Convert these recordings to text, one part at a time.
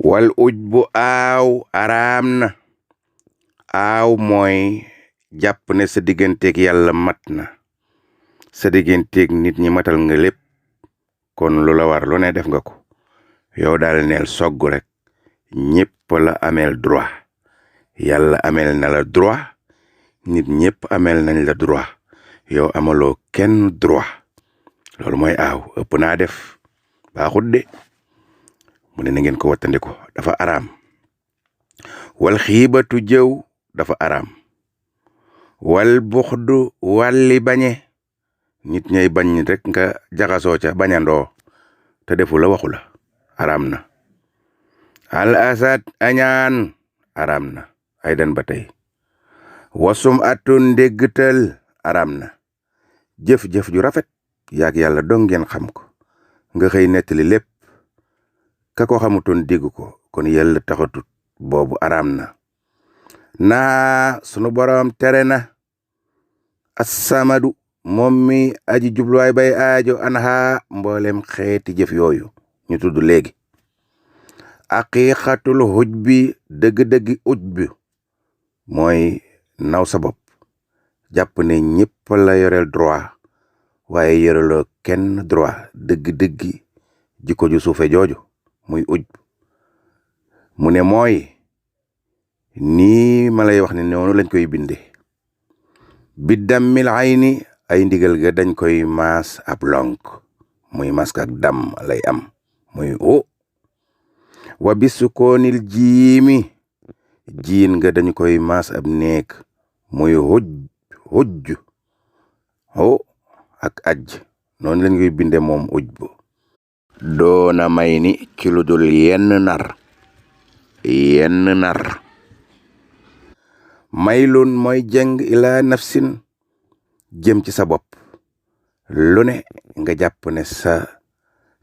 wal uj bu aaw araam na. aaw mooy jàpp ne sa digganteeg yàlla mat na, sa digganteeg nit ñi matal nga lépp, kon lu la war lu ne def nga ko. yow daal neel sogg rek, ñépp la ameel droit. yàlla ameel na la droit, nit ñépp ameel nañ la droit, yow amaloo kenn droit. loolu mooy aaw. ëpp naa def baaxut de. mu ne na ngeen ko wattandiko, dafa araam. wal xiibatu jëw dafa araam. wal buxdu walli bañe, nit ñay bañ rek nga jaxasoo ca bañandoo te defu la waxu la, araam na. al asad añaan araam na, ay dan ba tey. wasum atun ndéggtal araam na. jëf-jëf ju rafet yaag yàlla dong ngeen xam ko, nga xëy nettali lépp, ka ko xamutoon dégg ko, kon yàlla taxatut, boobu araam na. naa sunu boroom tere na assamadu moom mi aji jubluwaay bay aajo anha mboolem xeeti jëf yooyu ñu tudd léegi. aqiqatul xuj bi dëgg-dëggi uj bi mooy naw sa bopp, jàpp ne ñépp la yoreel droit waaye yoreloo kenn droit. dëgg-dëggi jikko ju suufe jooju muy uj. mu ne mooy nii ma lay wax ne noonu lañ koy binde. biddamil ayni ay ndigal ga dañ koy maas ab lonk, muy mask ak dam lay am, muy o. wa bisukoonil jiimi jiin nga dañ koy maas ab néeg, muy hujj o ak ajj. noonu lañ koy binde moom uj bu. doona may ni ci lu dul yenn nar. maylun mooy jeng ila nafsin jëm ci sa bopp, lu ne nga jàpp ne sa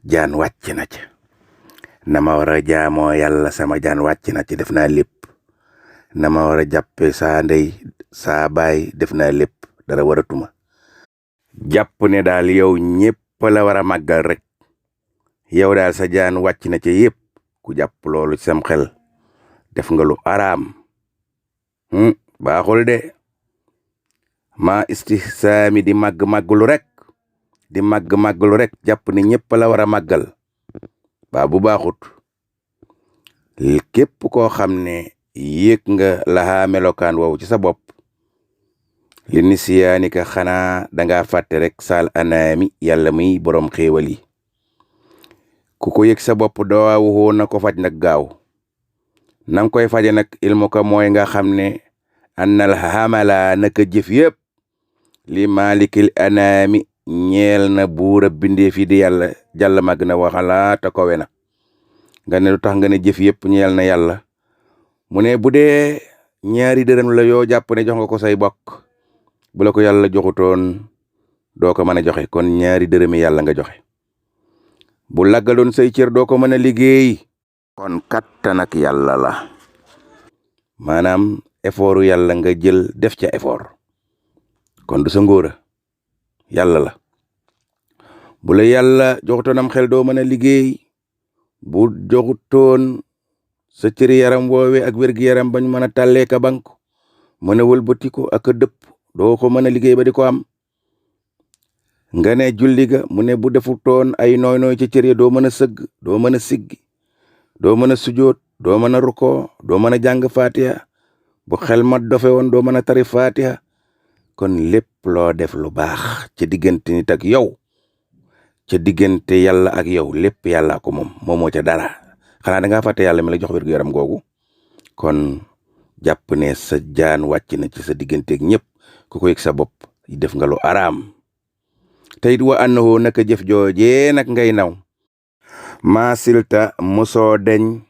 jaan wàcc na ca. na ma war a jaamoo yàlla sama jaan wàcc na ci, def naa lépp. na ma war a jàppe saa ndey saa baay, def naa lépp, dara waratuma. jàpp ne daal yow ñépp la war a màggal rek, yow daal sa jaan wàcc na ca yépp. ku jàpp loolu ci sam xel def nga lu araam. baaxul de. ma istihsaami di màgg-màgglu rek, jàpp ne ñépp la war a màggal, baa bu baaxut. képp koo xam ne yéeg nga laxaa melokaan woowu ci sa bopp, li nisiyaanika xanaa danga fàtte rek saal anaami yàlla muy boroom xéewal yi. ku ko yëg sa bopp dawaawu na ko faj nag gaaw. nang koy faje nag ilmu ko mooy nga xam ne annal hamala naka jëf yépp li malikil anaami ñeel na buura bindee fi di yàlla jàll màgg na waxala te kowe na. nga ne lu tax nga ne jëf yépp ñeel na yàlla. mu ne bu dee ñaari dërëm la yoo jàpp ne jox nga ko say bokk, bu la ko yàlla joxutoon doo ko mën a joxe, kon ñaari dërëmi yàlla nga joxe. bu laggaloon say cër doo ko mën a liggéey, kon kattan ak yàlla la. maanaam effortu yàlla nga jël def ca effort, kon du sa ngóora, yàlla la. bu la yàlla joxutoon am xel doo mën a liggéey, bu joxutoon sa cëri yaram woowe ak wérgi yaram bañ mën a tàllee ka bank, mën a wëlbatiku ak a dëpp, doo ko mën a liggéey ba di ko am. nga ne julli ga, mu ne bu defutoon ay nooy ci cër yi doo mën a sëgg, doo mën a siggi, doo mën a sujoot, doo mën a rukoo, doo mën a jàng fatiha. bu xel ma dofe woon doo mën a tari fatiha. kon lépp loo def lu baax ca diggante nit ak yow, ca diggante yàlla ak yow, lépp yàlla ko moom, moomoo ca dara. xanaa dangaa fàtte yàlla mi la jox wér gu yaram googu. kon jàpp ne sa jaan wàcc na ci sa digganteeg ñëpp, ku ko yëg sa bopp def nga lu araam. teyit wa annahu naka jëf joojee nag ngay naw. maasilta mosoo deñ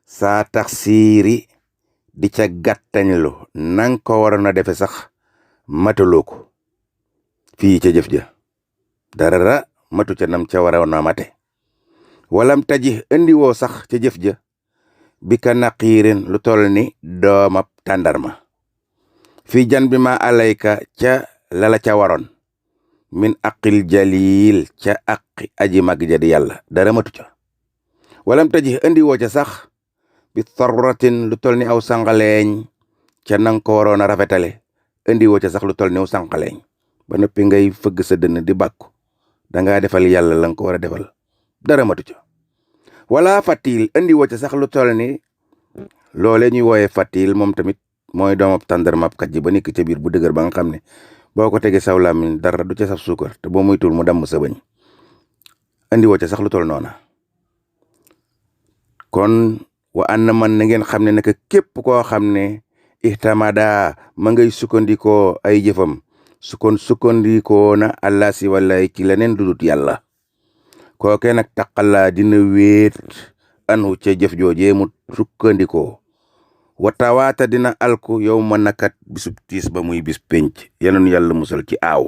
saa tax siiri di ca gàttañlu nang ko waroon a defe sax mataloo ko. fii ca jëf ja dara matu ca nam ca waroon a mate. walam taji indi woo sax ca jëf ja bi ka naqiirin lu toll ni doomab tàndarma. fii jan bi ma alayka ca lala ca waroon. min aqil jalil ca aqi aji mag ja di yàlla dara matu ca. walam taji indi woo ca sax bi sarratin lu tol ni aw sànqaleeñ ca nang ko waroon a rafetale indi woo ca sax lu tol ni aw sànqaleeñ ba noppi ngay fëgg sa dënn di bàkku dangaa defal yàlla la nga ko war a defal dara matu ca wala fatil indi woo ca sax lu tol ni loole ñuy wooyee fatil moom tamit mooy doomab tàndarmab kat ji ba nekk ca biir bu dëgër ba nga xam ne boo ko tegee saw làmmiñ dara du ca saf suukar te boo muy tuul mu damm sa bëñ andi woo ca sax lu tol noona kon wa an na man na ngeen xam ne naka képp koo xam ne ihtamada ma ngay sukkandikoo ay jëfam sukkandikoo na allah si wallaay ci leneen dudut yàlla kooke nag taqalla dina wéet anu ca jëf joojee mu sukkandikoo watawaata dina alku yow ma nakat bisub tiis ba muy bis penc yal na nu yàlla musal ci aaw